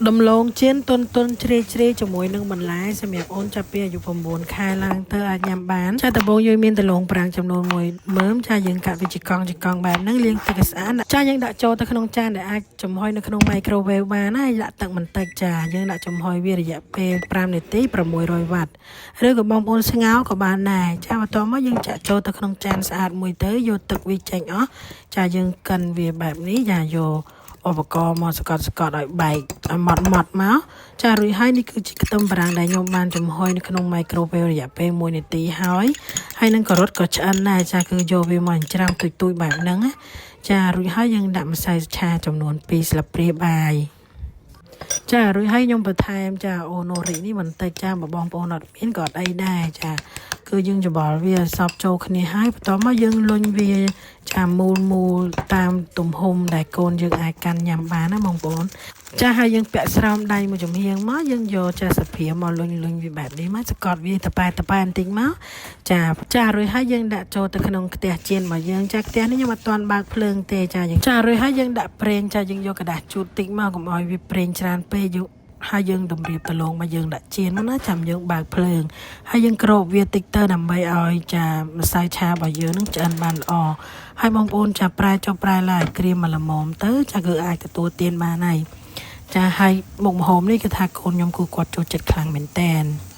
ដំឡូងចៀនទន់ទន់ជ្រាយជ្រាយជាមួយនឹងបន្លែសម្រាប់អូនចាប់ពីអាយុ9ខែឡើងទៅអាចញ៉ាំបានចាដំបូងយើងមានដំឡូងប្រាំងចំនួនមួយមើមចាយើងកាត់វាជាកង់ជាកង់បែបហ្នឹងលាងទឹកឲ្យស្អាតចាយើងដាក់ចូលទៅក្នុងចានដែលអាចចំហុយនៅក្នុង microwave បានហើយដាក់ទឹកបន្តិចចាយើងដាក់ចំហុយវារយៈពេល5នាទី600វ៉ាត់ឬក៏បងប្អូនស្ងោរក៏បានដែរចាបន្ទាប់មកយើងចាក់ចូលទៅក្នុងចានស្អាតមួយទៅយកទឹកវាចេញអស់ចាយើងកិនវាបែបនេះចាយកឧបករណ៍មកសកត់សកត់ឲ្យបែកឲ្យម៉ត់ម៉ត់មកចារួចហើយនេះគឺជាខ្ទឹមបារាំងដែលខ្ញុំបានចំហុយនៅក្នុង microwave រយៈពេល1នាទីហើយហើយនឹងការ៉ុតក៏ឆ្អិនដែរចាគឺយកវាមកចិញ្ច្រាំទូចៗបែបហ្នឹងណាចារួចហើយយើងដាក់ម្សៅឆាចំនួន2ស្លាបព្រាបាយចារួចហើយខ្ញុំបន្ថែមចាអូណូរីនេះបន្តិចចាបើបងប្អូនអត់មានក៏អត់អីដែរចាគឺយើងច្បល់វាសពចូលគ្នាហើយបន្ទាប់មកយើងលុញវាចាមូលមូលតាមទំហំដែលកូនយើងអាចកាន់ញ៉ាំបានណាបងប្អូនចាហើយយើងពាក់ស្រោមដៃមួយចំហៀងមកយើងយកចាសាព្រាមកលុញលុញវាបែបនេះមកសកត់វាតប៉ែតប៉ែបន្តិចមកចាចារួចហើយយើងដាក់ចូលទៅក្នុងខ្ទះចៀនរបស់យើងចាខ្ទះនេះខ្ញុំអត់ទាន់បើកភ្លើងទេចាយើងចារួចហើយយើងដាក់ប្រេងចាយើងយកក្រដាសជូតតិចមកកុំឲ្យវាប្រេងច្រើនពេកយើងហើយយើងតម្រៀបដលងមកយើងដាក់ចៀនមកណាចាំយើងបើកភ្លើងហើយយើងគ្របវាតិចទៅដើម្បីឲ្យចាម្សៅឆារបស់យើងនឹងឆ្អិនបានល្អហើយបងប្អូនចាប្រែចុះប្រែឡើងក្រៀមមកល្មមទៅចាគឺអាចទទួលទានបានហើយចាហើយមុខម្ហូបនេះគឺថាកូនខ្ញុំគឺគាត់ចូលចិត្តខ្លាំងមែនតែន។